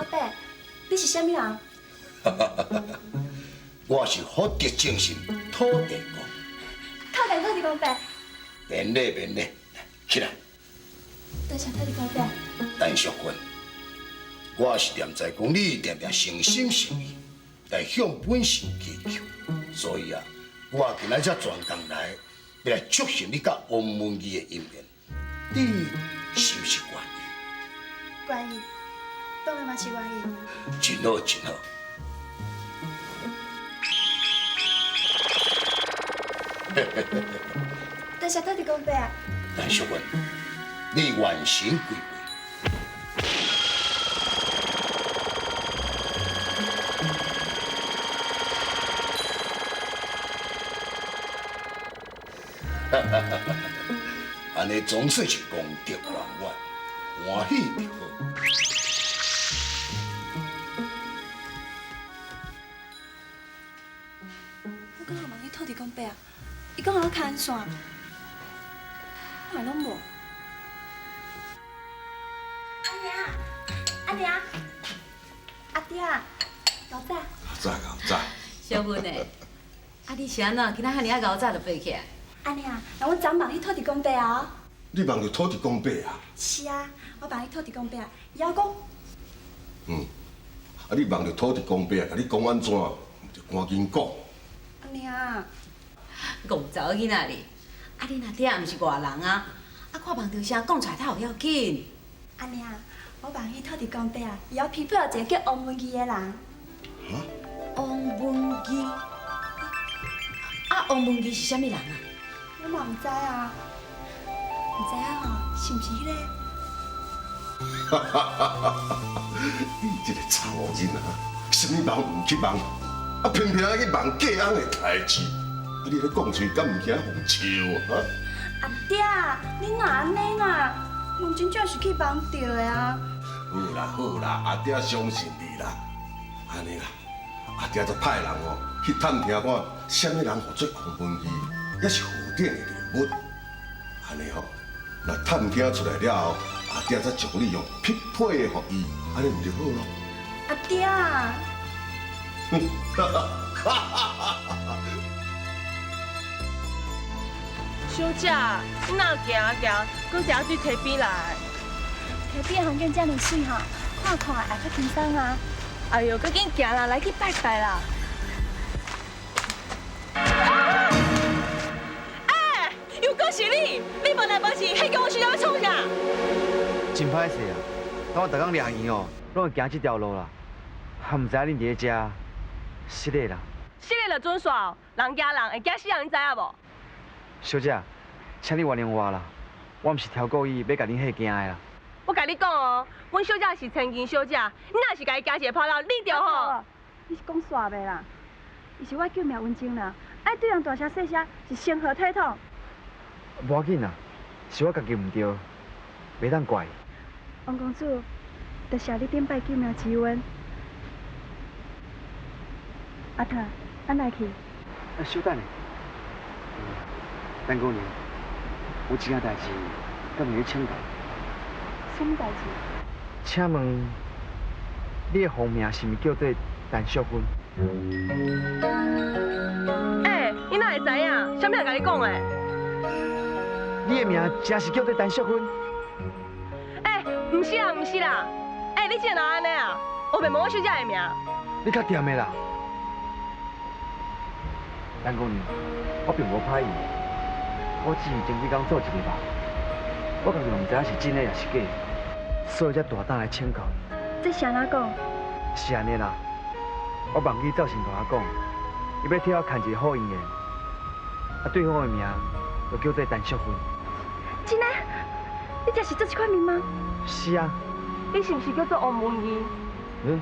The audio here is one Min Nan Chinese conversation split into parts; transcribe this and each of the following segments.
伯，你是啥物人？我是福德正神土地公。靠近土地公伯。免礼免礼，起來。多謝土地公伯。陳淑芬，我是念在講你定定誠心誠意來向本神祈求，所以啊，我今仔才專工來，欲來促成你佮王文義的姻緣，你是毋是願意？願意，當然嘛是願意。真好，真好。多謝土地公伯。陳淑芬，你願神歸位。按呢總算是功德圓滿，歡喜就好。我剛剛問彼土地公伯啊，伊講予我牽線，哪會攏無？阿娘，阿娘，阿爹，老早。早，老早。小芬欸，啊你是按怎？今仔遐爾仔𠢕早就爬起來？阿娘，那阮昨夢彼土地公伯啊。你夢著土地公伯啊？是啊，我夢彼土地公伯，伊猶講。啊你夢著土地公伯，共你講按怎？毋著趕緊講。阿娘。戇查某囡仔哩，啊恁阿爹毋是外人啊，啊看夢著聲講出來較有要緊。阿娘，我夢彼土地公伯啊，伊猶批配予一個叫王文義的人。哈？王文義？啊，王文義是啥物人啊？我嘛毋知啊，毋知影吼，是毋是彼個？哈哈哈哈哈！你這個查某囡仔，啥物夢毋去夢，啊偏偏愛去夢嫁翁的代誌，啊你咧講喙敢毋驚予笑啊？阿爹，你哪按呢啦？夢真正是去夢著的啊！好啦好啦，阿爹相信你啦。按呢啦，阿爹就派人哦去探聽看，啥物人號做王文義，抑是何等的人物。按呢吼，若探聽出來了後，阿爹才將你用匹配的予伊，按呢毋就好囉？阿爹。小姐，你哪行行，閣行對溪邊來？溪邊的環境遮爾媠吼，看看會較輕鬆啊。哎喲，閣緊行啦，來去拜拜啦！哎，又閣是你！你無來無去，彼叫我小姐欲創啥？真歹勢啊！當我逐工掠魚哦，攏會行這條路啦，也毋知影恁佇咧遮，失禮啦。失禮就準煞，人驚人會驚死人，你知影無？小姐，請你原諒我啦，我毋是超故意欲共恁嚇驚的啦。我共你講哦，阮小姐是千金小姐，你若是共伊加一个破頭，你著吼。你是講煞袂啦？伊是我救命恩情啦，愛對人大聲細聲是成何體統？無要緊啦，是我家己毋對，袂當怪伊。王公子，多謝你頂擺救命之恩。阿桃，咱來去。啊，稍等下，陳姑娘，有一件代誌，敢會使請教？啥物代誌？請問你的芳名是毋是叫做陳淑芬？欸，你哪會知影？啥物人共你講的？你的名真是叫做陳淑芬？欸，毋是啦，毋是啦。欸，你這哪按呢啊？烏白問我小姐的名。你較掂的啦，陳姑娘，我並無歹意，我只是前幾工做一個夢，我家己嘛毋知影是真的抑是假的，所以才大膽來請教你。這是按怎講？是按呢啦，我夢見灶神共我講，伊欲替我牽一個好姻緣，啊，對方的名就叫做陳淑芬。真的？你這是做這款眠夢？是啊。你是毋是叫做王文義？嗯，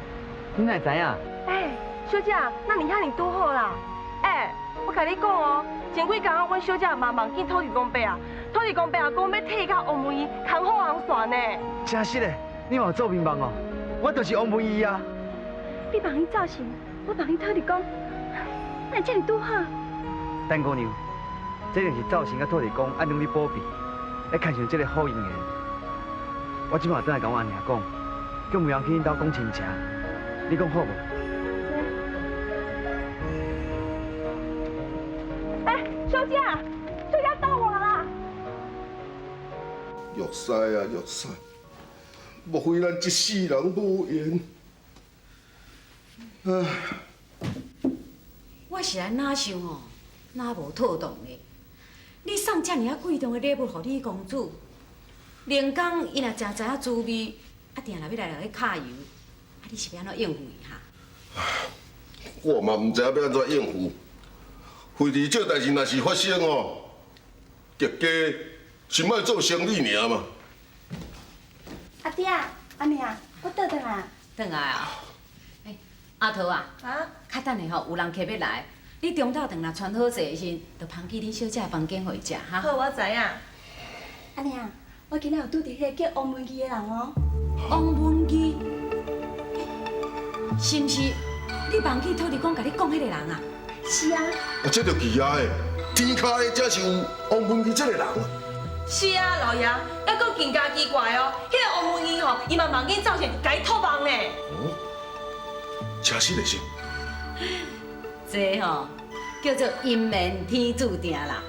你哪會知影？欸，小姐，那你遐爾拄好啦。欸，我共你講哦，前幾工阮小姐嘛夢見土地公伯啊，土地公伯啊講欲替伊佮王文義牽好紅線呢。真實的，你嘛有做眠夢哦？我就是王文義啊。你夢彼灶神，我夢彼土地公，哪會遮爾拄好？陳姑娘，這就是灶神佮土地公暗中咧保庇，來牽上這個好姻緣。我這馬轉來共我阿娘講，叫梅红去恁兜講親情，你講好無？欸，小姐，小姐到我啦！玉屎啊玉屎，莫非咱這世人無緣？唉，我是按怎想哦，哪無妥當的？你送遮爾仔貴重的禮物予李公子，連講伊若誠知影滋味，啊，定若欲來共你敲油，啊，你是欲按怎應付伊哈？我嘛毋知影欲按怎應付。非佇這代誌若是發生哦，狄家是莫做生意爾嘛。阿爹阿娘，我倒轉來。轉來啊！欸，阿桃啊，啊，較等下吼，有人客欲來，你中晝頓來穿好勢的時，就捧去恁小姐的房間予伊食哈。好，我知影。阿娘，我今仔有拄著彼个叫王文基的人哦。王文基，是毋是你梦去土地公共你講彼个人啊？是啊。啊，這就奇怪的，天跤的才是有王文基這個人啊。是啊，老爺，猶閣更加奇怪哦，彼个王文義吼，伊嘛夢見走線，共伊托夢呢。哦，真實的是。這吼叫做姻緣天注定啦，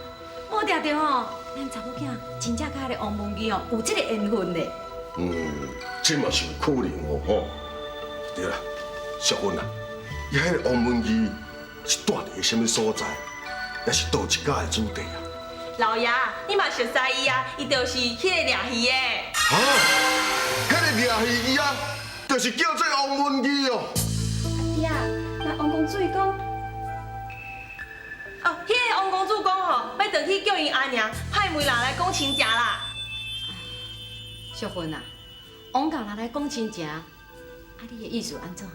無定著吼，咱查某囝真正佮彼个王文義吼有這个緣分咧。嗯，這嘛是有可能哦，吼。對啦，淑芬啊，伊彼个王文義是住佇啥物所在，抑是佗一家的子弟啊？老爺，你嘛熟似伊啊，伊就是彼个掠魚的。啊，彼个掠魚伊啊，就是叫做王文義哦。阿爹，那王公子伊講。哦，彼个王公子講吼，欲轉去叫𪜶阿娘派媒人來講親情啦。淑芬啊，王家人來講親情，啊，你的意思按怎？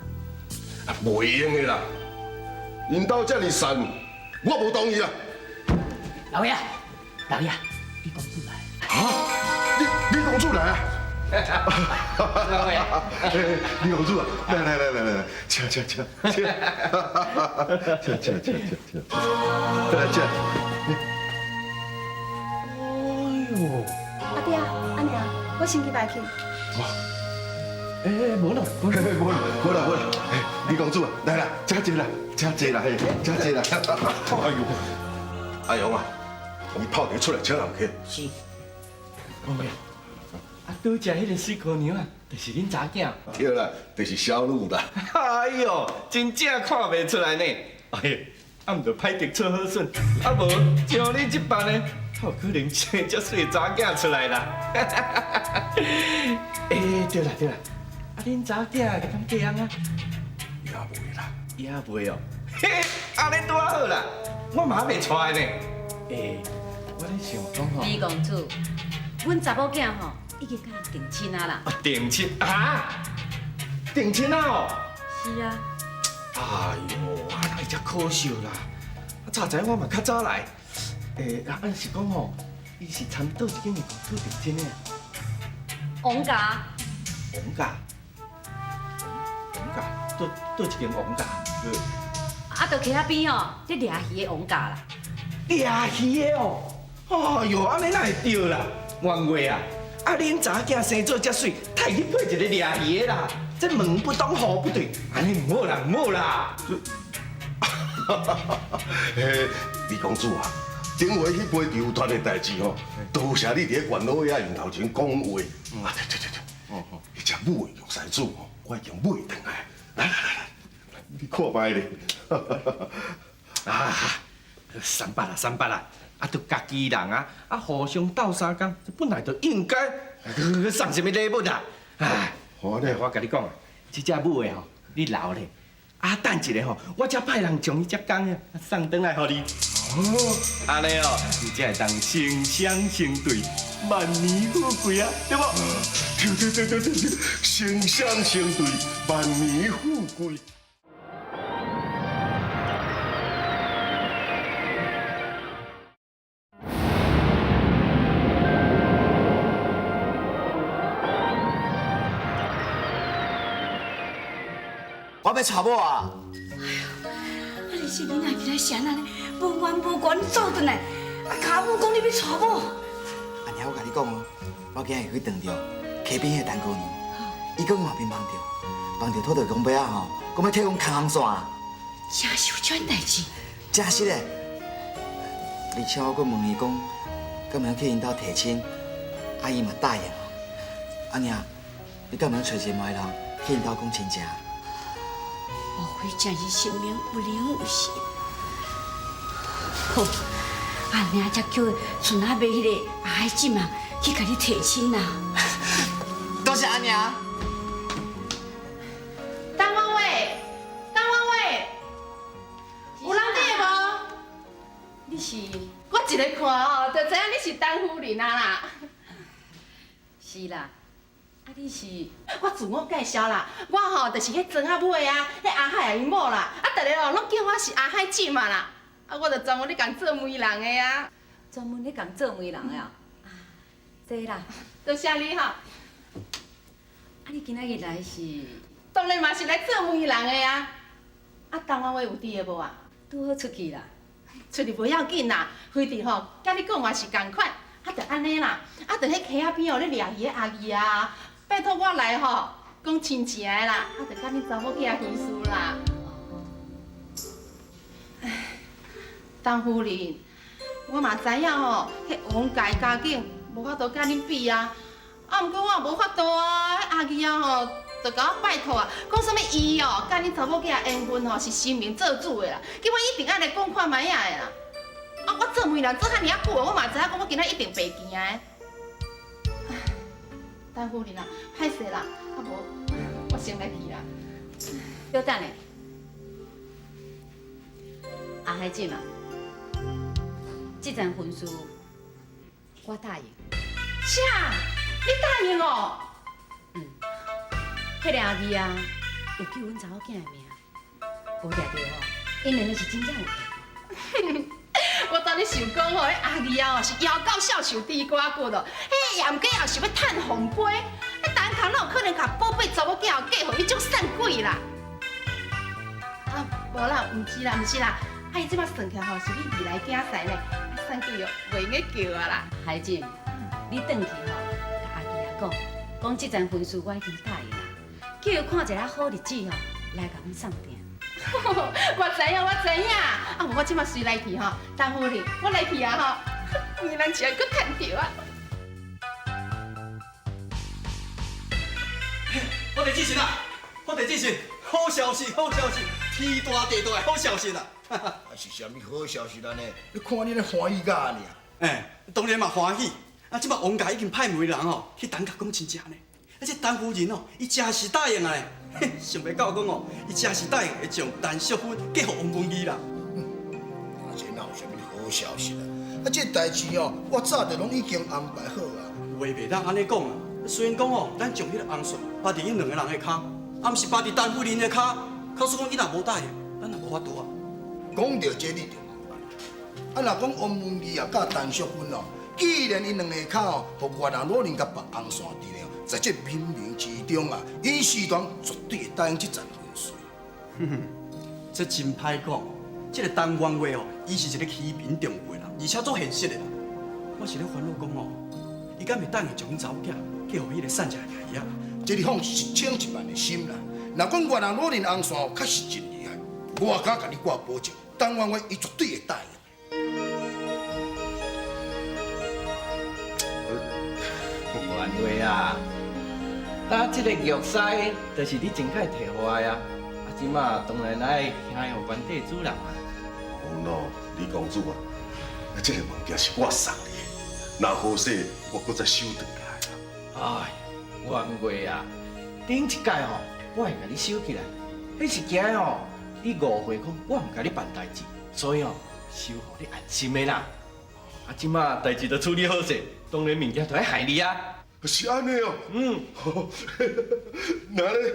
啊，袂用的啦，𪜶兜遮爾散，我無同意啦。老爺，老爺，李公子來。哈？李公子來啊？老爺，李公子啊，來來來來來，請請請請，請請請請請，來請。哎呦！阿爹阿娘，我先去拜去。欸，無啦，無啦，無啦，無啦，無啦。李公子啊，來啦，請坐啦，請坐啦，嘿，請坐啦。哎呦，阿勇啊，你泡茶出來請人客。是。公爺，啊，拄才彼个水姑娘啊，就是恁查囝。對啦，就是小女啦。哎呦，真正看袂出來呢。哎呦，啊，毋著歹得出好筍，啊無像你這般呢，哪有可能生這媠查囝出來啦？欸，對啦對啦，啊，恁查囝敢嫁翁啊？也袂啦，也袂哦。嘿，按呢拄仔好啦，我嘛猶未娶呢。欸，我咧想講吼，李公子，阮查某囝吼已經佮人訂親啊啦。啊，訂親啊？訂親啊？哦。是啊。哎呦，啊，哪會遮可惜啦？啊，早知我嘛較早來。欸，啊，按是講吼，伊是參佗一間的公子訂親的？王家。王家。王家，佗一間王家？啊，就溪仔邊吼，咧掠魚的王家啦。掠魚的哦，哎呦，按呢哪會對啦？婉月啊，啊，恁查囝生做遮媠，太去配一个掠魚的啦，這門不當戶不對，按呢毋好啦，毋好啦。嘿，李公子啊，頂回去陪球團的代誌吼，多謝你佇咧元老遐面頭前講話。啊，對對對對，哦哦，彼隻母的玉獅子吼，我已經買轉來。來來來來，你看覓咧。啊，三八啦，三八啦，啊，都家己人啊，啊，互相鬥相共，這本來就應該送啥物禮物啊？哎，好咧，我共你講啊，這隻母的吼，你留咧，啊，等一下吼，我才派人將彼隻公的送轉來予你。哦，按呢哦，你才會當成雙成對，萬年富貴啊，對無？對對對對對對，成雙成對，萬年富貴。我欲娶某啊！哎呦，啊你這囡仔今仔是按怎呢？無緣無故走轉來，啊，跤母講你欲娶某。阿娘，我共你講哦，我今日去撞著溪邊彼个陳姑娘，伊伊講伊嘛變夢著，夢著土地公伯仔吼，講欲替阮牽紅線啦。真是有這款代誌？真實的。而且我閣問伊講，敢會去𪜶兜提親，啊伊嘛答應。阿娘，你敢會使揣一個媒人去𪜶兜講親情？莫非真是神明有靈有神？好，阿娘才叫村仔尾彼個阿海姊啊去共你提親啦。多謝阿娘。陳婉慧，陳婉慧，有人佇無？你是？我一个看哦，就知影你是陳夫人啊啦。是啦，啊你是？我自我介紹啦，我吼就是彼莊仔尾啊，彼阿海啊𪜶某啦，啊逐个哦攏叫我是阿海姊嘛啦，啊我就專門咧共做媒人的啊。專門咧共做媒人的啊？坐啦。多謝你吼。啊你今仔日來是？當然嘛是來做媒人的啊。啊，陳婉慧有佇的無啊？拄好出去啦。出去無要緊啦，非得吼，佮你講嘛是仝款，啊，就按呢啦，啊，就彼溪仔邊哦，咧掠魚的阿姨啊，拜託我來吼，講親情的啦，啊，就佮恁查某囝婚事啦。陳夫人，我嘛知影吼，彼王家家境無法度佮恁比啊，啊，毋過我也無法度啊，彼阿姨啊吼，就共我拜託啊，講啥物伊哦，佮恁查某囝緣分吼是神明做主的啦，叫我一定愛來講看覓仔的啦。啊，我做媒人做遮爾啊久，我嘛知影講我今仔一定白行的。陳夫人啊，歹勢啦，啊無，我先來去啦。小等下，阿海姊嘛，這層婚事我答應。啥？你答應哦？嗯。彼個阿姨啊，有救阮查某囝的命，無掠著吼，𪜶兩个是真正有緣。我當咧想講吼，彼阿姨啊是枵狗數受豬肝骨哦，彼嚴家也想欲趁紅杯，彼陳空哪有可能共寶貝查某囝嫁予彼種散鬼啦？啊，無啦，毋是啦，毋是啦，啊伊這擺算起來吼，是你未來囝婿呢，散鬼哦，袂用得叫啊啦。海姊，你轉去吼，共阿姨仔講，講這層婚事我已經答應啦，叫伊看一个好日子吼，來共阮送訂。我知影，我知影。啊，我這擺隨來去吼，陳夫人，我來去啊吼，媒人錢閣趁著啊。我地主神啊，我地主神，好消息，好消息，天大地大的好消息啊！啊是啥物好消息啦呢？你看你咧歡喜甲按呢？欸，當然嘛歡喜。啊，這擺王家已經派媒人哦去陳家講親情呢。啊，這陳夫人哦，伊真是答應啊咧，想袂到講哦，伊真是答應會將陳淑芬嫁予王文義啦。啊，這哪有啥物好消息啊？啊，這代誌哦，我早就攏已經安排好啊。話袂當按呢講啊，雖然講哦，咱將彼个紅線綁佇𪜶兩个人的跤，啊，毋是綁佇陳夫人的跤，假使講伊若無答應，咱也無法度啊。講著這你就毋捌。啊，若講王文義啊，佮陳淑芬哦，既然𪜶兩个跤哦，予越南女人共綁紅線佇咧，在這冥冥之中啊，𪜶四段絕對會答應這層婚事。哼哼，這真歹講。這个陳元月哦，伊是一个欺貧重富的人，而且足現實的啦。我是咧煩惱講哦，伊敢會答應將阮查某囝嫁予彼个散食的阿姨啊？這你放一千一萬的心啦。若講越南女人紅線確實真厲害，我敢共你掛保證，陳元月伊絕對會答應。元月啊，呾這个玉狮就是你前擺提予我的啊，啊，這馬當然愛獻予原地主人啊。哦喏，李公子啊，啊，這个物件是我送你的，若好勢，我閣再收轉來啦。哎，元月啊，頂一擺吼，我會共你收起來，彼是驚吼你誤會講我毋共你辦代誌，所以吼收予你安心的啦。啊，這馬代誌都處理好勢，當然物件就愛害你啊。是按呢哦。嗯。那咧，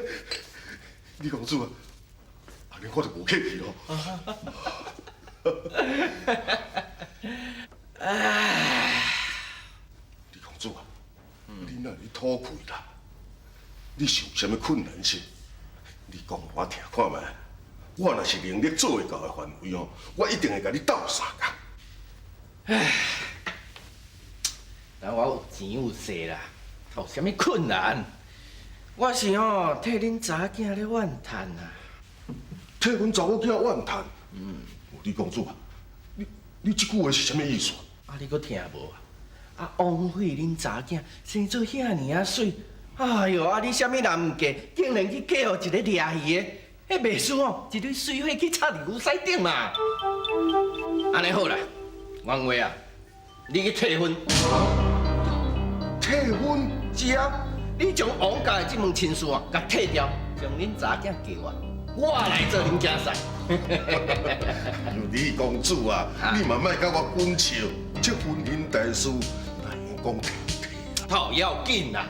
李公子啊，按呢我就無客氣囉。唉，李公子啊，你哪會吐氣啦？你是有啥物困難是？你講予我聽看覓。我若是能力做會到的範圍哦，我一定會共你鬥相共。唉，但我有錢有勢啦，有啥物困難？我是吼替恁查囝咧怨叹啊。替阮查某囝怨叹？嗯。李公子啊，你這句話是啥物意思？啊，你閣聽無啊？啊，王妃恁查囝生做遐爾仔媠，哎喲，啊你啥物人毋嫁，竟然去嫁予一个掠魚的，彼袂輸哦，一堆水火去插佇牛屎頂嘛。按呢好啦，王月啊，你去退婚。退婚？是啊，你將王家的這門親事啊，共退掉，將恁查囝嫁我，我來做恁囝婿。李公子啊，你嘛莫共我滚笑，這婚姻大事哪會講退退？頭要緊啦，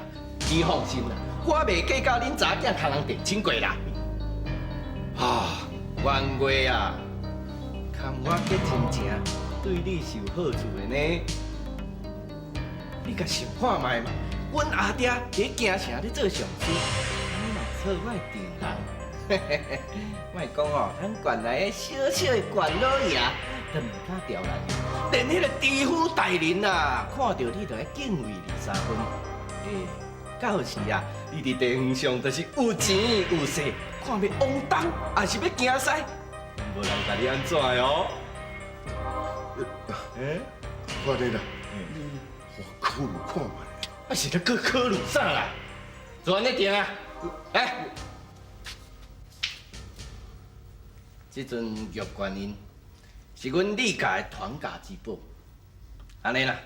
你放心啦，我袂計較恁查囝共人定親過啦。啊，元月啊，看我結親情對你是有好處的呢。你共想看覓嘛？阮阿爹佇京城咧做上司，你嘛做我的丈人。莫講哦，咱縣內的小小的縣老爺都毋敢刁難你，連彼個知府大人啊，看著你就愛敬畏二三分。欸，到時啊，你佇地方上就是有錢有勢，看欲往東，抑是欲行西，無人共你按怎的哦。欸，我咧啦，你予我考慮看覓。啊是咧閣考慮啥啦？就按呢定啊，來。這尊玉觀音是阮李家的傳家之寶，按呢啦，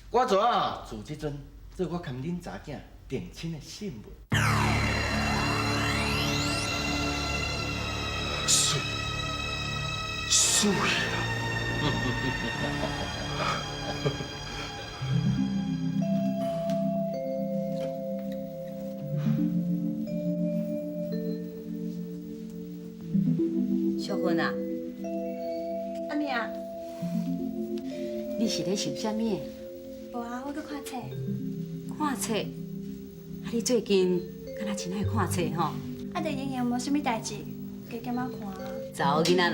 我怎啊自這尊做我共恁查囝定親的信物。媠，媠啊！淑芬啊，阿娘，你是咧想啥物？無啊，我閣看冊。看冊？啊，你最近敢若真愛看冊吼？啊，著閒閒無啥物代誌，加減仔看啊。查某囡仔人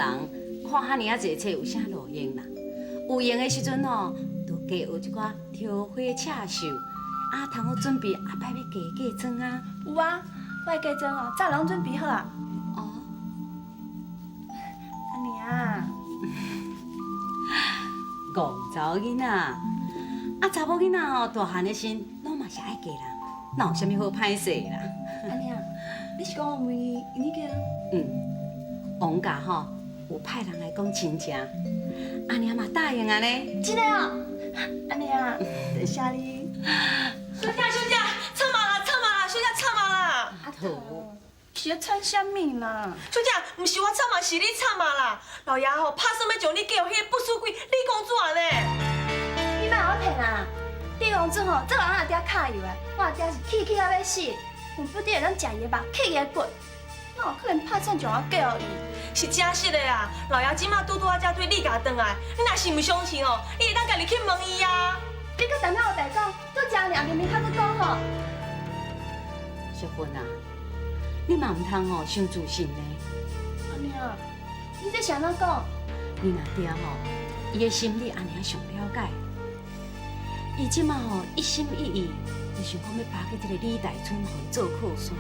看遐爾仔濟冊有啥路用啦？有閒的時陣吼，就加學一寡挑花刺繡，啊，通好準備後擺欲嫁嫁妝啊。有啊，我的嫁妝哦，早攏準備好啊。哦。阿娘，戇查某囡仔，啊，查某囡仔吼，大漢的時攏嘛是愛嫁人，哪有啥物好歹勢啦？阿娘，你是講我問伊，伊已經？嗯，王家吼有派人來講親情，阿娘嘛答應啊呢。真的哦，阿娘，多謝你。小姐，小姐，臭毛啦，臭毛啦，小姐臭毛啦。阿桃，是咧喘啥物啦？小姐，毋是我臭嘛，是你臭嘛啦。老爺吼，拍算欲將你嫁予彼个不输鬼李公子啊呢。你莫予我騙啊！李公子吼，做人阿爹敲油的，我阿爹是氣氣到欲死，恨不得會當食伊的肉，屜伊的骨。哪有可能拍算將我嫁予伊？是真實的啦，老爺這馬拄拄仔才對李家轉來，你若是毋相信哦，你會當家己去問伊啊。你閣淡仔烏白講，拄才阿娘面面口閣講吼。淑芬啊，你嘛毋通吼傷自信呢。阿娘，你這是按怎講？恁阿爹吼，伊的心理阿娘上了解。伊這馬吼一心一意，就想講欲巴結這个李大春，予伊做靠山。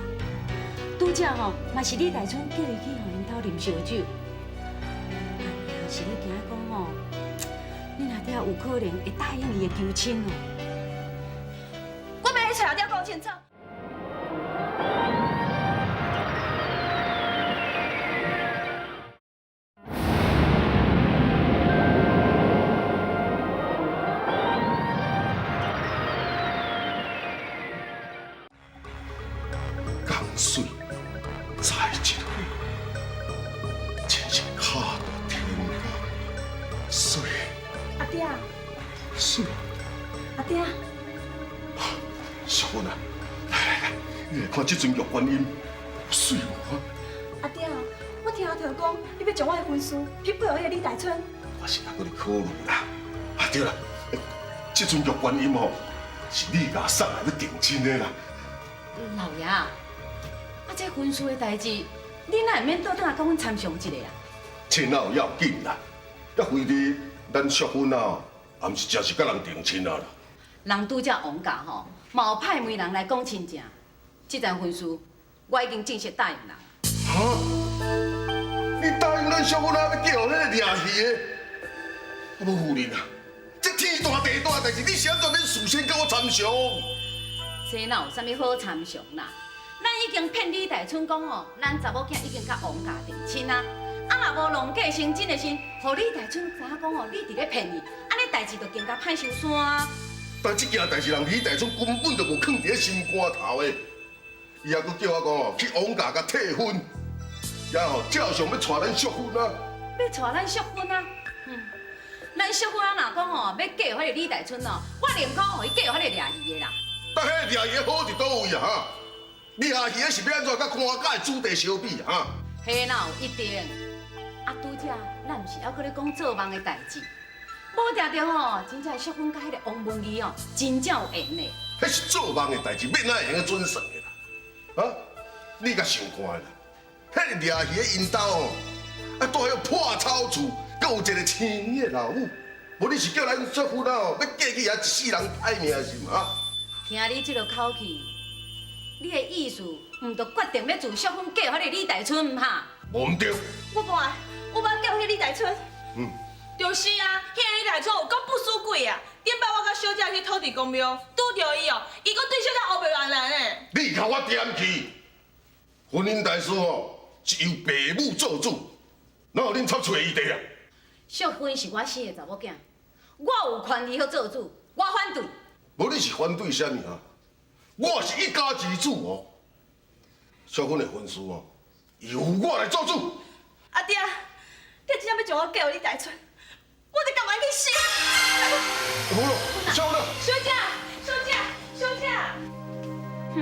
拄才吼嘛是李大春叫伊去予𪜶兜啉燒酒。阿娘是咧驚講吼，恁阿爹有可能會答應伊的求親哦。我欲去揣阿爹講清楚。江水载一回，真是跤大天高，媠。阿爹。媠。阿爹。淑芬啊，來來來，你來看這尊玉觀音，媠無？阿爹，我聽阿桃講，你欲將我的婚事批給予彼个李大春。我是猶閣咧考慮啦。啊對啦，這尊玉觀音吼，是你共送來欲訂親的啦。老爺，啊，這婚事的代誌，你哪會免倒轉來共阮參詳一下啊？這哪有要緊啦？抑非得咱淑芬啊，也毋是正式佮人訂親啊啦。人拄才王家吼，嘛有派媒人來講親情，這層婚事我已經正式答應人。哈？你答應咱淑芬啊，欲嫁予彼个掠魚的？啊，無夫人啊，這天大地大的代誌，你是按怎免事先佮我參詳？這哪有啥物好參詳啦？咱已經騙李大春講哦，咱查某囝已經佮王家訂親啊。啊，若無弄假成真的時，予李大春知影講哦，你佇咧騙伊，按呢代誌就更加歹收山啊。但這件代誌，人李大春根本就無囥佇咧心肝頭的，伊猶閣叫我講哦，去王家共退婚，也吼照常欲娶咱淑芬啊。欲娶咱淑芬啊？嗯，咱淑芬啊，若講哦，欲嫁予彼个李大春哦，我寧可予伊嫁予彼个掠魚的啦。但彼个掠魚的好佇佗位啊？哈，掠魚的是欲按怎佮官家的子弟相比啊？哈？彼哪有一定？啊，拄才咱毋是犹閣咧講做夢的代誌，無定著吼，真正淑芬佮彼个王文義哦，真正有緣的。彼是做夢的代誌，欲哪會用得準算的啦？啊，你較想看啦？彼个掠魚的𪜶兜吼，啊，蹛彼破草厝，閣有一个生的老母，無你是叫咱淑芬啊吼，欲嫁去遐一世人歹命是毋啊？聽你這个口氣，你的意思毋就決定欲自淑芬嫁予彼个李大春毋哈？無毋對。我無愛，我無愛嫁予彼个李大春。嗯。就是啊，彼个李大春有夠不輸鬼啊！頂擺我佮小姐去土地公廟，拄著伊哦，伊閣對小姐烏白亂來呢。你共我恬去！婚姻大事哦，是由爸母做主，哪有恁插喙的餘地啊？淑芬是我生的查某囝，我有權利予做主，我反對。無你是反對啥物啊？我是一家之主哦，淑芬的婚事哦，由我來做主。阿爹，你真正欲將我嫁予李大春，我就甘願去死。無咯，淑芬。小姐，小姐，小姐。哼。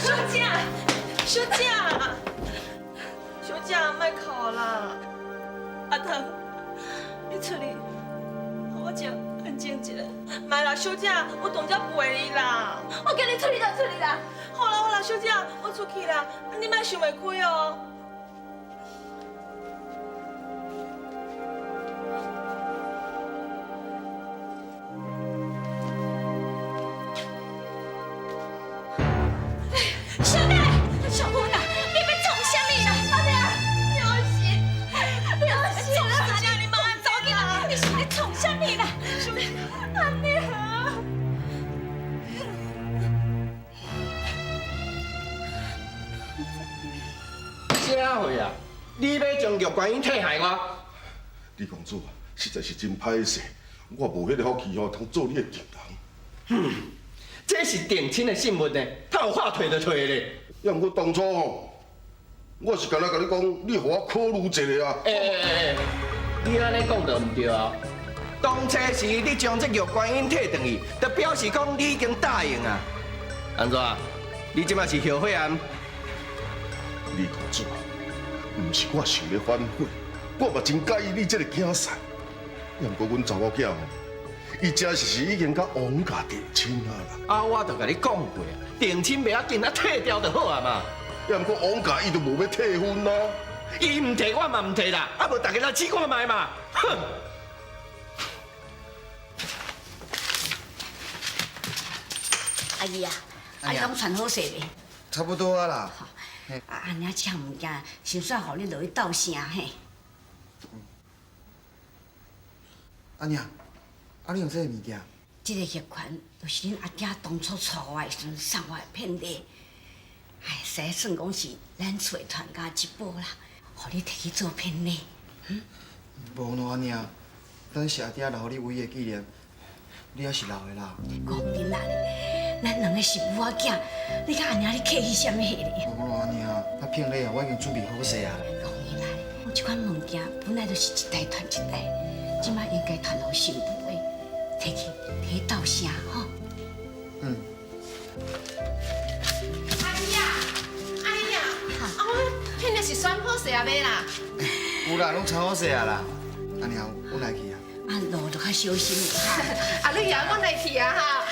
小姐，小姐，小姐，莫哭啦！阿桃，你出去，予我先安靜一下。莫啦，小姐，我當才陪你啦。我叫你出去就出去啦。好啦好啦，小姐，我出去啦，你莫想袂開哦。小姐，小芬啊，你欲創啥物啦？阿爹，良心，良心，小姐，你莫走去啦！你是咧創啥物啦？阿娘，啥货啊？你欲將玉觀音退害我？李公子啊，實在是真歹勢，我無彼个福氣吼，通做你的情人。哼，這是定親的信物呢，他有話退就退咧。抑毋過當初吼，我是干焦共你講，你予我考慮一下啊。欸，你按呢講就毋對啊！當初時你將這玉觀音退轉去，就表示講你已經答應啊。按怎？你這馬是後悔啊？李公子，毋是我想欲反悔，我嘛真佮意你這个囝婿。抑毋過阮查某囝吼，伊真實是已經佮王家訂親啊啦。啊，我就共你講過啊，訂親袂要緊，啊退掉就好啊嘛。抑毋過王家伊就無欲退婚啊。伊毋退，我嘛毋退啦。啊，無大家來試看覓嘛。哼！阿姨啊，啊你敢傳好勢未？差不多啊啦。啊，按呢這項物件，先煞予你落去鬥聲嘿。阿娘，啊你用這个物件？這个玉環就是恁阿囝當初娶我的時陣送我的聘禮，哎，實在算講是咱厝的傳家之寶啦，予你提去做聘禮。嗯？無喏，阿娘，咱是阿爹留予你唯一的紀念，你還是留的啦。講真啦，咱兩個是母仔囝，你佮阿娘你客氣啥物咧？無喏，阿娘，啊聘禮啊，我已經準備好勢啊。講起來，我這款物件本來就是一代傳一代，這擺應該傳予新婦的，提去提去鬥聲吼。嗯。阿姨啊，阿姨啊，啊我聘禮是選好勢啊未啦？有啦，攏選好勢啊啦。阿娘，阮來去啊。啊，路就較小心哈。阿女啊，阮來去啊哈。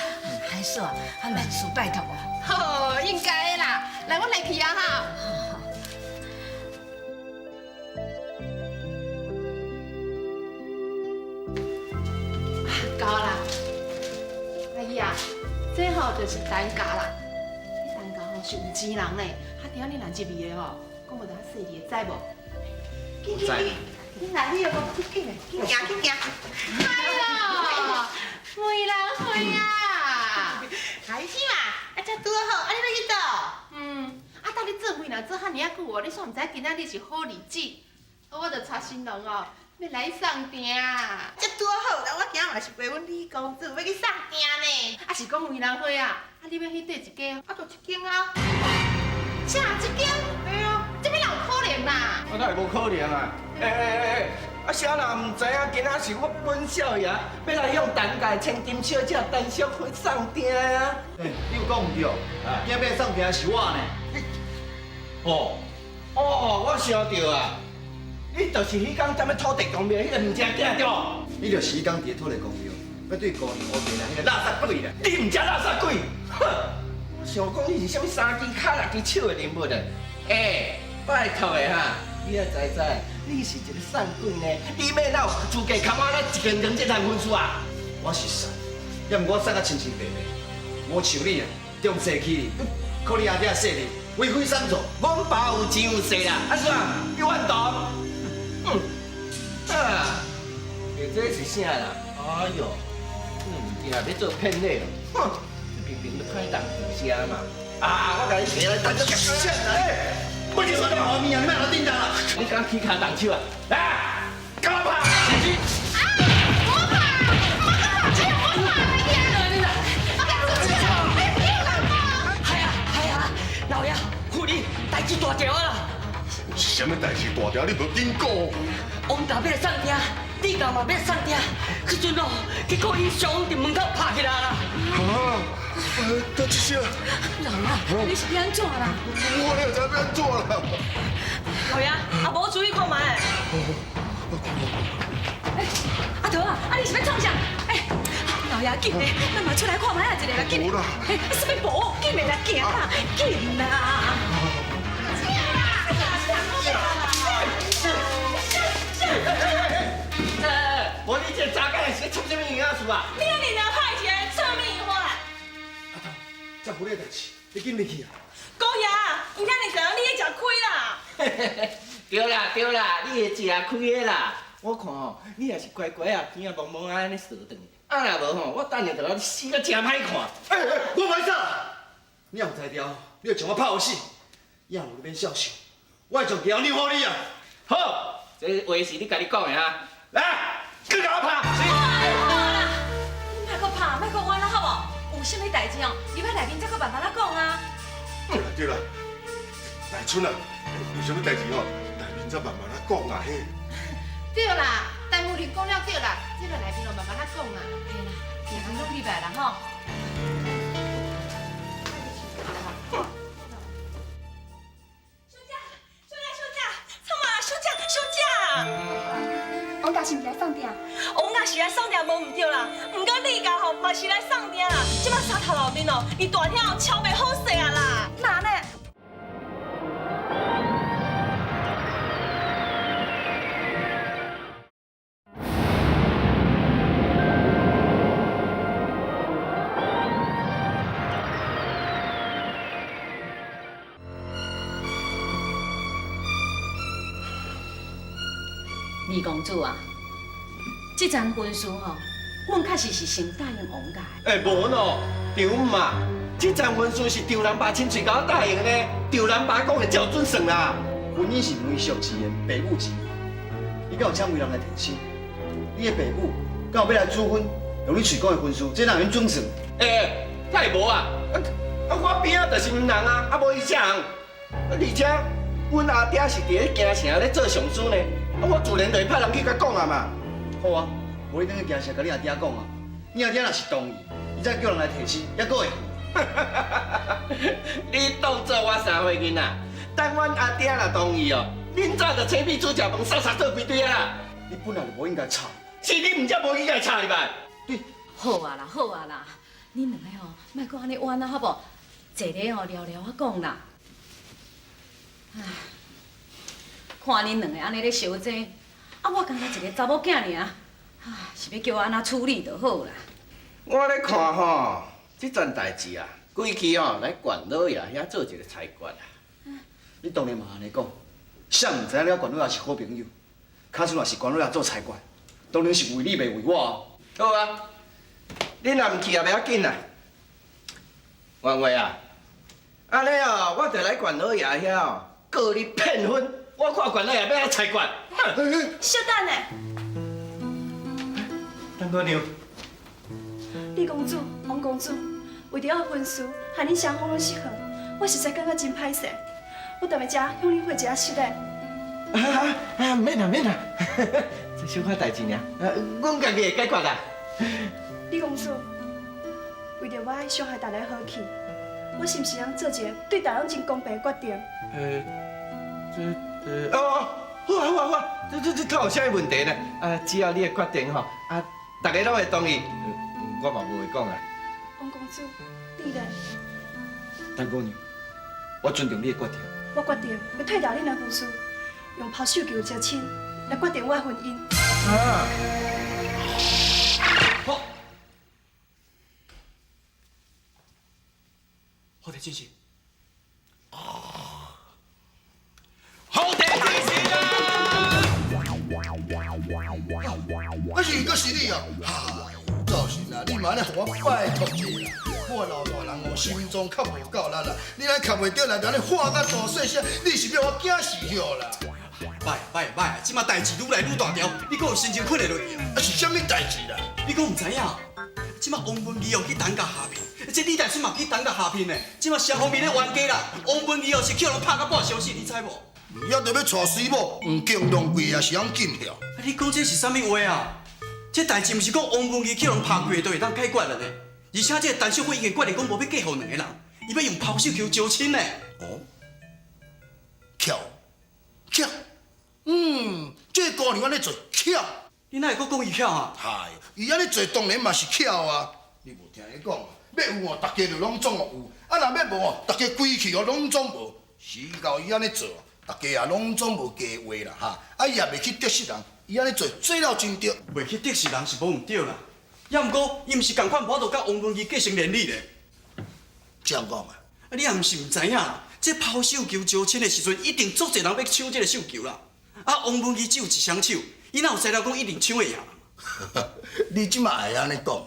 海嫂啊，萬事拜託啊。好，應該的啦。來，阮來去啊哈。這吼就是陳家啦。這陳家吼是有錢人呢，啊，聽你若入去的吼，講無得較細膩，會知無？緊緊緊，你來你個，緊來，緊行緊行。哎喲，梅蘭花啊，開始嘛，啊，才拄好，啊，你欲去佗？嗯，啊，當你做媒人做遐爾仔久哦，你煞毋知今仔日是好日子，我就帶新郎哦，欲來送訂。才拄好啦，我今仔嘛是陪阮李公子欲去送訂呢。啊，是講媒人花啊，啊，你欲去佗一間？啊，就這間啊。啥？這間？對啊，這邊哪有可能啦？啊，哪會無可能啊？欸欸欸，啊，啥人毋知影？今仔是我本少爺欲來向陳家千金小姐陳淑芬送訂啊！欸，你有講毋對，今仔欲送訂是我呢。哦，哦，我想著啊，你就是彼工踮咧土地公廟彼個毋食囝對無？你就是彼工佇咧土地公廟，欲對姑娘烏白來彼个垃圾鬼啦！你毋才垃圾鬼！哼，我想講你是啥物三支跤六支手的人物啊？欸，拜託的哈，你也知知，你是一個散鬼呢，你欲哪有資格崁我咧一間兩這項婚事啊？我是散，也毋過我散甲清清白白，無像你啊，重勢欺人，靠你阿爹勢力，為非三做。阮爸有錢有勢啦，啊怎？你怨動？嗯，啊，欸，這是啥啦？哎喲，這物件欲做騙禮哦，哼，這明明就歹當注射嘛。啊，我共你提來等陣。欸，我是說你好命啊，你莫來叮當啦！你敢起跤動手啊？來，共我拍！啊！莫拍！莫閣拍！哎呀，莫拍！你啦！我共出去啦！哎，救人啊！係啊係啊，老爺夫人，代誌大條啊啦！是啥物代誌大條？你無緊講。王家欲來送訂，李家嘛欲送訂，彼陣哦，結果𪜶雙方佇門口拍起來啦。啊！這是啥？老啊，你是欲按怎啦？我哪知欲按怎啦？老爺，啊無注意看覓。欸，阿桃啊，啊你是欲創啥？欸，老爺緊嘞，咱嘛出來看覓仔一下啦，緊。欸，啥物無？緊嘞啦，行啦，緊啦。無你這個查某囝是咧創啥物嬰仔事啊？你按呢爾歹一個，創啥物花啦？阿桃，這夫的代誌，你緊入去啊！姑爺，伊遐爾濟人，你會食虧啦？對啦對啦，你會食虧的啦。我看吼，你也是乖乖啊，耳仔蒙蒙啊，按呢踅轉。啊若無吼，我等下就予你死甲誠歹看。欸欸，我歹走，你若有才調，你就將我拍予死。也無你免痟想，我會將橋讓予你啊。好，這話是你家己講的哈。來，閣共我拍。好啦，你莫閣拍，莫閣冤啦，好無？有啥物代誌哦，入來內面再閣慢慢仔講啊。對啦對啦，大春啊，有啥物代誌吼，內面再慢慢仔講啊嘿。對啦，陳夫人講了對啦，這个內面就慢慢仔講啦。嘿啦，人攏入來啦吼。小姐，小姐，小姐，惨啊！小姐，小姐。王家是毋是來送訂？王家是來送訂，無毋對啦。毋過李家吼嘛是來送訂啦。這擺三頭路面哦，伊大廳哦超袂好勢啊啦。哪呢？二公子啊，這層婚事吼，阮確實是先答應王家的。欸，無喏，丈母嘛，這層婚事是丈人爸親嘴共我答應的呢，丈人爸講的才有準算啦。婚姻是媒妁之言，爸母之意。你敢有請媒人來提親？你的爸母敢有欲來主婚，用你喙講的婚事，這哪會準算？欸，哪會無啊？啊，我邊仔就是毋人啊，啊無伊啥人？啊，而且阮阿爹是佇咧京城咧做上司呢。啊，我自然就會派人去共講啊嘛。好啊，無你轉去京城共你阿爹講啊。你阿爹若是同意，伊再叫人來提親，猶閣會。你當做我三歲囡仔，等阮阿爹若同意哦，恁早就請秘書食飯，捒捒做規堆啊啦。你本來就無應該插。是你毋才無應該插入來。對。好啊啦，好啊啦，恁兩个吼，莫閣按呢冤啊，好無？坐咧吼，聊聊仔講啦。唉。看恁兩个按呢咧相爭，啊，我敢若一個查某囝爾，唉，是欲叫我按怎處理就好啦。我咧看吼，這這樁代誌啊，規氣哦來縣老爺遐做一个裁決啊。你當然嘛按呢講，誰毋知影你佮縣老爺是好朋友？假使若是縣老爺做裁決，當然是為你，袂為我啊。好啊，你若毋去也袂要緊啦。婉慧啊，按呢哦，我就來縣老爺遐哦告你騙婚，我看縣老爺欲按怎裁決。稍等下，陳姑娘，李公子、王公子，為著我婚事，害恁雙方攏失和，我實在感覺真歹勢。我踮佇遮向恁回一下失禮。啊，免啦免啦，這小可代誌爾，阮家己會解決啦。李公子，為著我愛傷害大家和氣，我是毋是通做一个對大家攏真公平的決定？這，哦，好啊好啊好啊，這這有啥物問題呢？啊，只要你的決定吼，啊，大家攏會同意，我嘛無話講啊。王公子，你咧？陳姑娘，我尊重你的決定。我決定欲退掉恁的婚事，用拋繡球招親來決定我的婚姻。啊！好，好地進行。好地進行啊！啊是，閣是你哦！灶神啊，你嘛按呢予我拜託一下啦！我老大人哦，心臟較無夠力啦，你若磕袂著來，就按呢喊甲大細聲，你是欲我驚死了啦？歹歹歹，這馬代誌愈來愈大條，你閣有心情困會落去啊？啊是啥物代誌啦？你閣毋知影？這馬王文義哦去擔架下聘，這李大春嘛去擔架下聘呢。這馬雙方面咧冤家啦，王文義哦是去予人拍甲半相死，你知無？也著欲娶水某，毋敬浪貴也是尪緊了。啊，你講這是啥物話啊？這代誌毋是講王文義去予人拍開就會當解決了呢？而且這個陳秀芬已經決定講無欲嫁予兩个人，伊欲用拋繡球招親呢。哦，巧，巧，這個姑娘按呢做巧。你哪會閣講伊巧啊？嗨，伊按呢做當然嘛是巧啊。你無聽伊講，欲有哦，大家就攏總有；啊，若欲無哦，大家規氣哦攏總無。時到伊按呢做，大家也攏總無加話啦，哈！啊，伊也袂去得失人，伊按呢做做了真對。袂去得失人是無毋對啦，也毋過伊毋是仝款無法度佮王文義結成連理咧。這樣講啊？啊，你也毋是毋知影，這拋繡球招親的時陣，一定足濟人欲搶這个繡球啦。啊，王文義只有一雙手，伊哪有才料講一定搶會贏？你這馬會按呢講？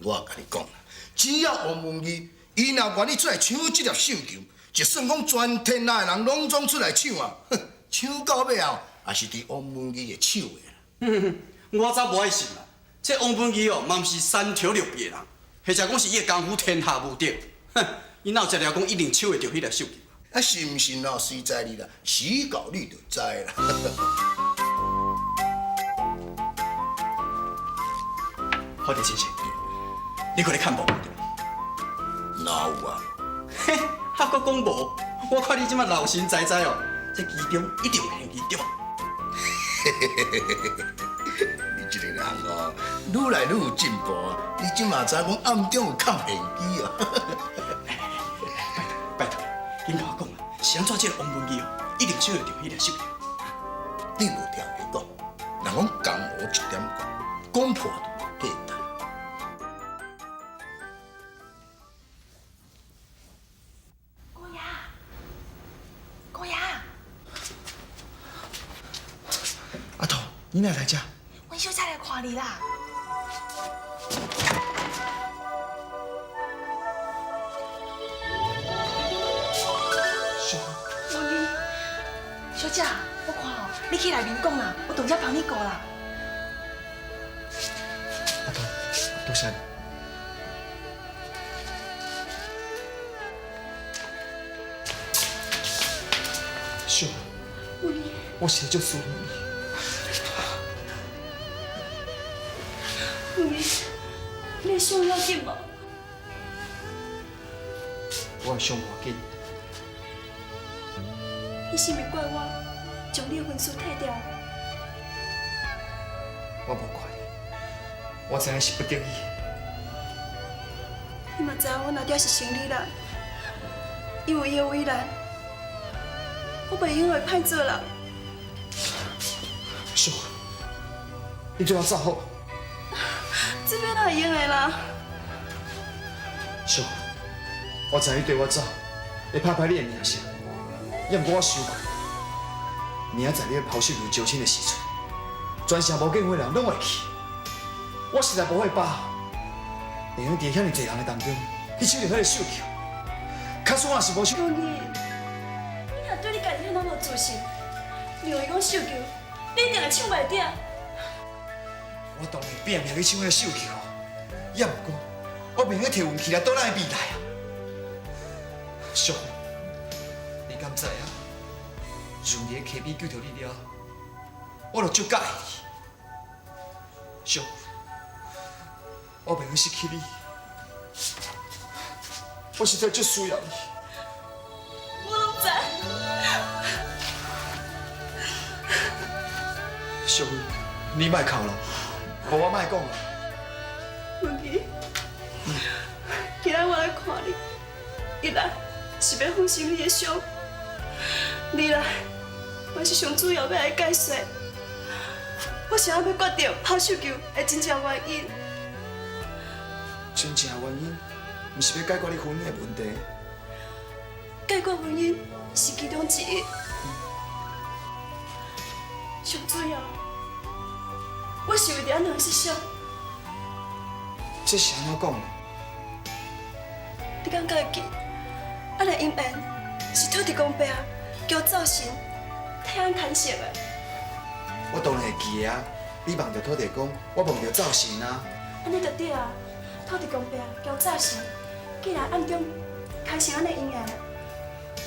我共你講啦，只要王文義伊若願意出來搶這粒繡球，就算講全天下的人攏總出來搶啊，哼，搶到尾後也是佇王文義的手的啦。我早無愛信啦，這王文義哦，嘛毋是三頭六臂的人，或者講是伊的功夫天下無敵，哼，伊哪有才料講一定搶會著彼粒繡球？啊，信毋信哦，隨在你啦，時到你就知啦。好的，先生，你閣咧看無？哪有啊？嘿，還閣講無？我看你這馬老神在在哦，這其中一定有玄機，對無？你這个人哦，愈來愈有進步啊！你這馬知影講暗中有藏玄機哦。拜託，緊共我講啦，是按怎這个王文義哦，一定搶會著彼粒繡球？你無聽伊講，人講江湖一點講，講破就無價值。姑爺，姑爺，阿桃，你哪來遮？阮小姐來看你啦。小，文義，小姐，我看哦，你去內面講啦，我當遮幫你顧啦。阿桃，多謝你。秀，文義，我實在足思念你。文義，你的傷要緊無？我的傷無要緊。你是毋是怪我將你的婚事退掉？我無怪你，我知影是不得已。你嘛知影阮阿爹是生理人，伊有伊的為難，我袂用會歹做人。秀，你最好走好。這欲哪會用的啦？淑芬，我知你缀我走，会拍歹你的名声，也毋过我想过，明仔载你欲抛绣球招亲的时阵，全城无见过人拢会去，我实在无彼把握，会用伫遐尔济人的当中去抢著彼个绣球。假使我若是无抢，文琪，你若对你家己遐尔无自信，认为讲绣球，你一定会抢袂著。我当然拼命去抢彼个绣球，也毋过我袂用摕运气来赌咱的未来啊！淑芬，你敢知影？自伫溪边救著你了后，我就足佮意你。淑芬，我袂用失去你，我实在足需要你。我拢知。淑芬，你莫哭啦，无我莫讲啦。文琪，今仔我来看你，一来是欲抚平你的伤，二来我是上主要欲来解释，我是按怎欲决定抛绣球的真正原因。真正原因，毋是欲解决你婚姻的问题。解决婚姻是其中之一，上主要，我是为著按怎设想。这是按怎讲的？你敢会记？咱的姻缘是土地公伯叫灶神替咱牵成的。我当然会记得啊！你梦著土地公，我梦著灶神啊。按呢就对啊！土地公伯叫灶神，既然暗中牵成咱的姻缘，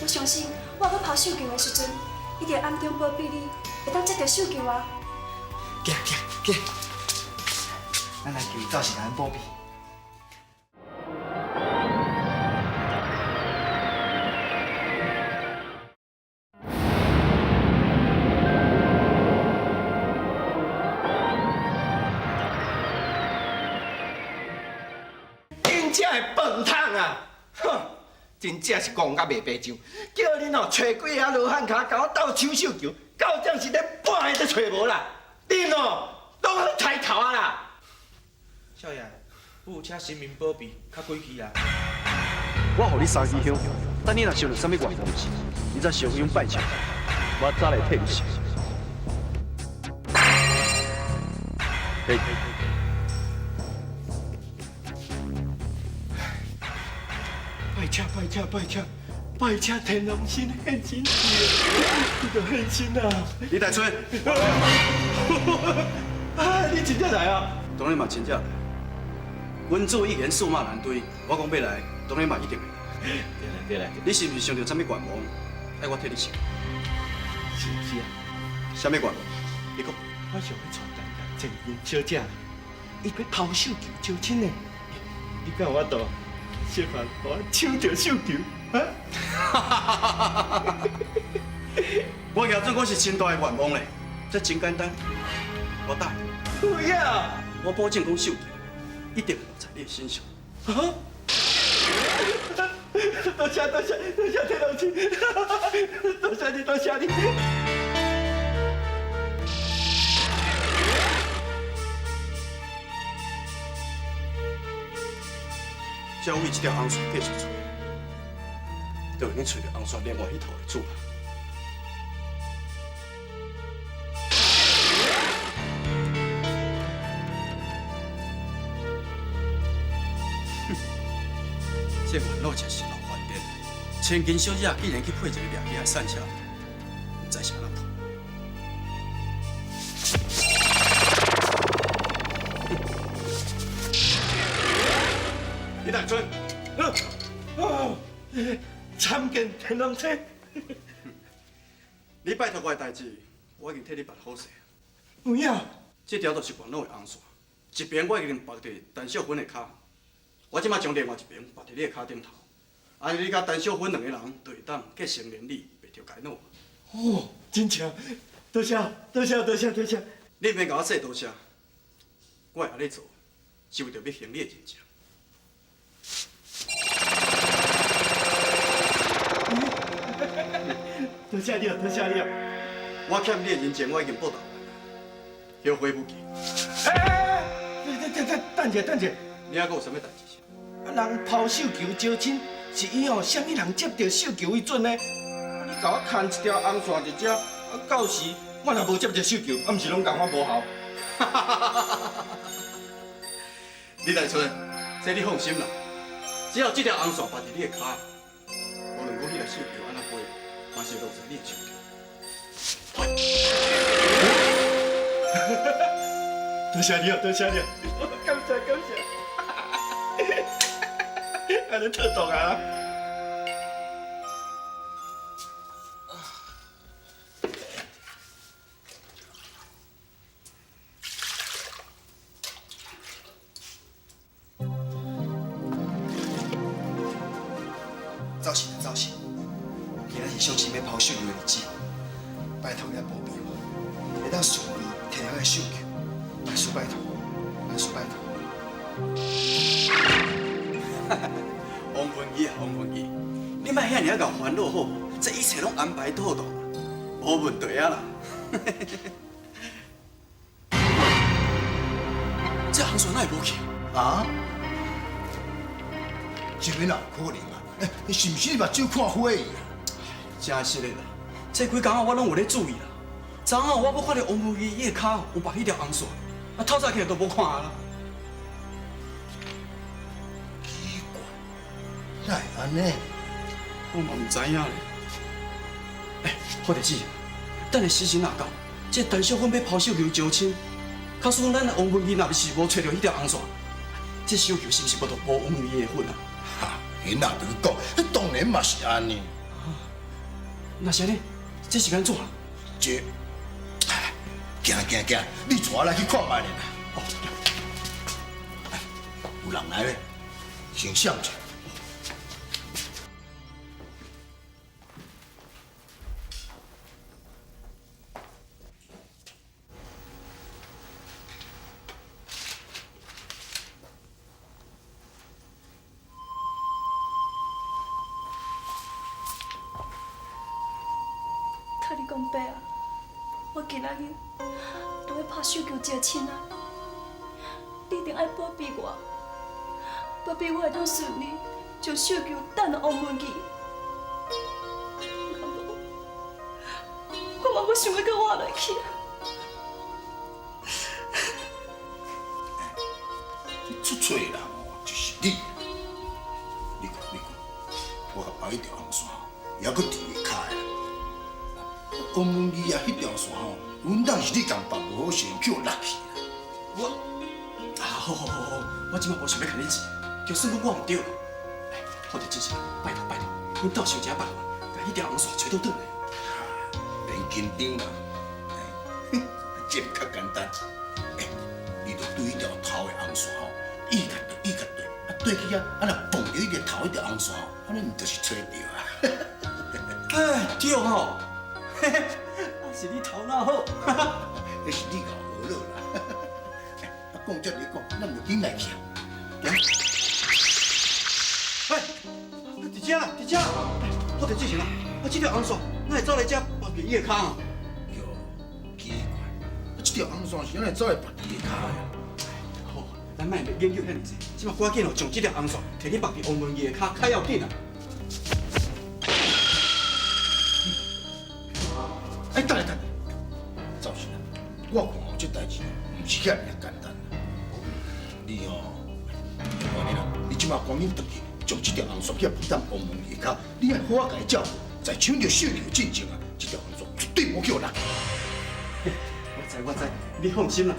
我相信我欲抛绣球的时阵，一定暗中保庇你，会当接著绣球啊！行行行，咱来求灶神来保庇。真正的笨桶啊！哼，真正是戆甲袂白上，叫恁哦揣几个罗汉跤，共我斗抢绣球，到这是连半个都揣无啦！恁哦，拢好抬头啊啦！少爷，我有请神明保庇，较鬼气啦。我予你三支香，等你若想著啥物愿望时，你才烧香拜请，我早来替你烧。嘿。拜请拜请拜请，拜请天龙神现身，你就现身啊！李大春，啊，你真正来啊？当然嘛真正来。阮主已经数马难追，我讲欲来，当然嘛一定会来。对啦对啦，你是毋是想著啥物愿望，爱我替你想？是毋是啊？啥物愿望？你讲。我想欲娶陈家千金小姐，伊欲抛绣球招亲呢，你敢有法度？设法予我抢著绣球，啊！我举准讲是真大的愿望咧，这真简单，我答应。有影？我保证讲绣球一定会落在你的身上。啊！多谢多谢多谢天龙亲，多谢你多谢你。只要为这条红线继续出，就会用揣著红线另外彼头的主。哼，这烦恼真是老烦电。千金小姐竟然去配一个掠去的散车，毋知是按怎破。李大春，哦，参见天龙星。你拜托我的代志，我已经替你办好势。有影？这条就是烦恼的红线，一边我已经绑伫陈秀芬的跤，我这马将另外一边绑伫你的跤顶头，按呢你佮陈秀芬两个人就会当结成连理，袂著干扰。哦，真正，多谢多谢多谢多谢。你毋免共我说多谢，我会按呢做，是为著欲还你的人情。多谢你哦，多谢你哦。我欠你的人情，我已经报答完了，后悔不及。哎哎哎，等等等，等者等者，你还阁有啥物代志？啊，人拋繡球招親，是以吼啥物人接著繡球為準呢？啊，你共我牽一條紅線佇遮，啊，到時我若無接著繡球，啊，毋是攏共我無效？李大春，這你放心啦，只要這條紅線縛佇你的跤，無論講彼个繡球按怎飛，嘛是會落在你的手中。多謝你哦，多謝你哦，感謝感謝，按呢妥當啊！走神啊走神，今仔是小姊妹拋繡球的日子，拜託你來保庇我，會當順利提到彼个繡球，萬事拜託，萬事拜託。王文義啊，王文義，你莫遐爾仔𠢕煩惱好無？這一切攏安排妥當，無問題啊啦。這紅線哪會無去？啊？這邊哪有可能啊？欸，是毋是你目睭看花去啊？真實的啦，這幾工啊，我攏有咧注意啦。昨昏我閣看著王文義伊的跤有縛彼條紅線，啊，透早起來都無看啊啦。奇怪，哪會按呢？我嘛毋知影咧。欸，好弟子，等下時辰若到，這陳淑芬欲拋繡球招親，假使講咱王文義若是無揣著彼條紅線，這繡球是毋是無就無王文義的份啊？哈，彼若著講，當然嘛是按呢。那是按呢，這是按怎？這，行行行，你帶我來去看覓咧啦。哦，有人來咧，先閃者。托你講伯啊，我今仔日就欲拍繡球招親啊！你一定愛保庇我，保庇我會當順利將繡球擲予王文義。若無，我嘛欲想欲閣活落去啊！這出喙人哦，就是你。你看，你看，我共綁彼條紅線，猶閣佇伊跤的。王文義啊，彼條線吼，穩當是你共縛無好勢，去予落去啦。我啊，好好好好，我這擺無想欲共你錢，就算講我毋對啦。哎，好弟子，拜託拜託，恁鬥想一下辦法，共彼條紅線揣倒轉來。免緊張啦，這較簡單。欸，你著對彼條頭的紅線吼，意共對，意共對，啊對去啊，啊若碰著彼個頭彼條紅線吼，按呢毋就是揣著啊？哎，對吼。嘿嘿，啊是你頭腦好，彼是你𠢕學了啦。啊，講這裡講，咱就緊來去啊。哎，佇遮啦，佇遮。我佇之前啊，啊這條紅線哪會走來遮縛佇伊的跤啊？喲，奇怪，啊這條紅線是按怎會走來縛佇伊的跤的？好，咱莫研究遐爾濟，這擺趕緊哦，將這條紅線提去縛佇王文義的跤，較要緊啊。哎，等下等下，趙先生，我看哦，這代誌毋是遐爾簡單啦。你哦，按呢啦，你這擺趕緊轉去，將這條紅線去縛佇王文義跤，你愛好好共伊照顧，在搶著繡球進前啊，這條紅線絕對無去予落。我知我知，你放心啦，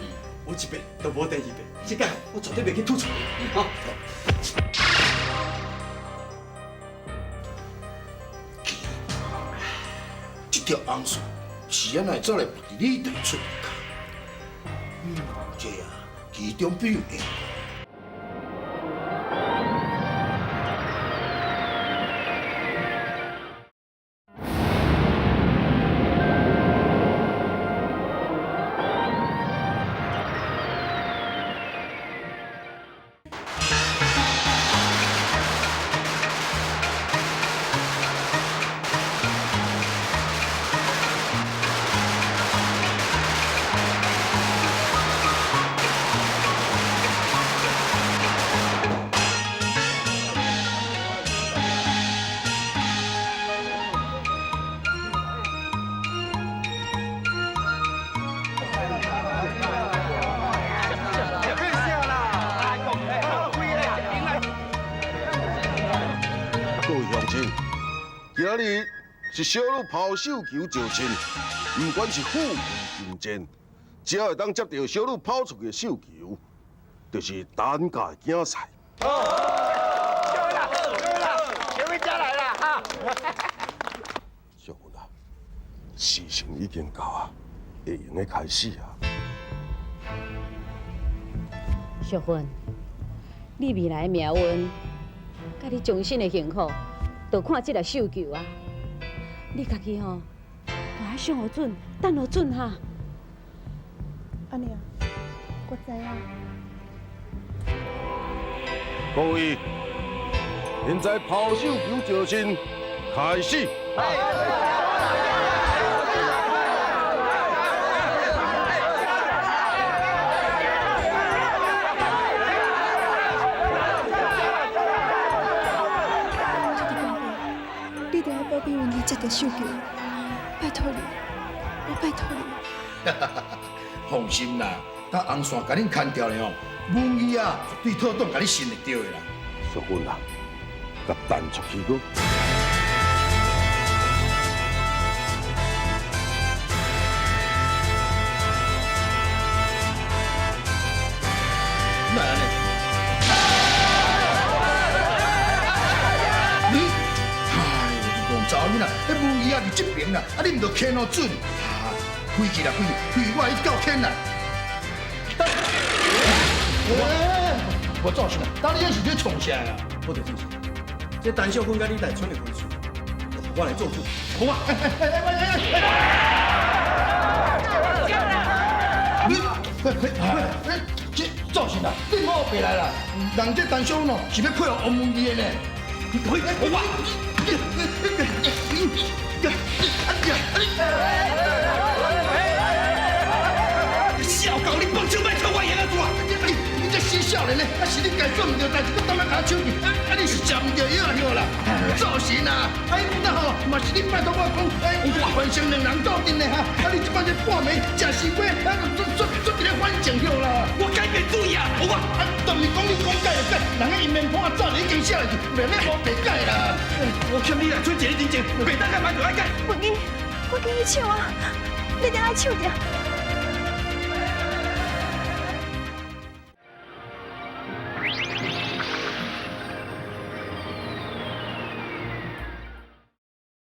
有一遍就無第二遍，這擺我絕對袂去吐出來，哈。這條紅線是按怎會走來縛佇你大出跤？這啊，其中必有緣故。今日是小女拋繡球招親，不管是富貴貧賤，只要會當接著小女拋出去的繡球，就是單家的競賽。對啦，對啦，前面家來啦哈！小芬啊，時辰已經到啊，會用得開始啊。淑芬，你未來的命運，佮你終身的幸福，就看這粒繡球啊！你家己吼，都愛想予準，等予準哈。阿娘，我知影。各位，現在拋繡球招親開始。你著愛保庇阮去接著繡球，拜託你，我拜託你。放心啦，等紅線共恁牽掉了吼，文儀啊，絕對妥當共你信會著的啦。淑芬啊，共彈出去閣。哪會按呢？你，哎呦，戇查某囡仔，彼文儀啊佇這爿啦，啊你毋著牽予準，啊，開去啦，開去，開我去到牽啦。我做啥？當你那是咧創啥啊？我就做啥？這陳小芬佮你大春的婚事，我來做主，好啊！你，這做啥啦？你莫白來啦！人這陳小芬哦，是欲配合王文儀的呢。我。小狗，你放手莫偷我闲仔做！你這死少年呢？啊是你家做毋對代誌，閣當欲共我搶去？啊你是食毋著藥啊啦！做神啊！啊伊那吼嘛是你拜託我講，哎，反正兩人鬥陣的哈。啊你這擺這半暝食西瓜，啊就做做一个反正了啦。我改變主意啊！好啊！啊，當是講你講改就改，人彼姻緣簿早就已經寫落去，袂免無白改啦。我欠你來剩一个人情，袂當改嘛就愛改。文儀，我叫你搶啊！你一定愛搶著。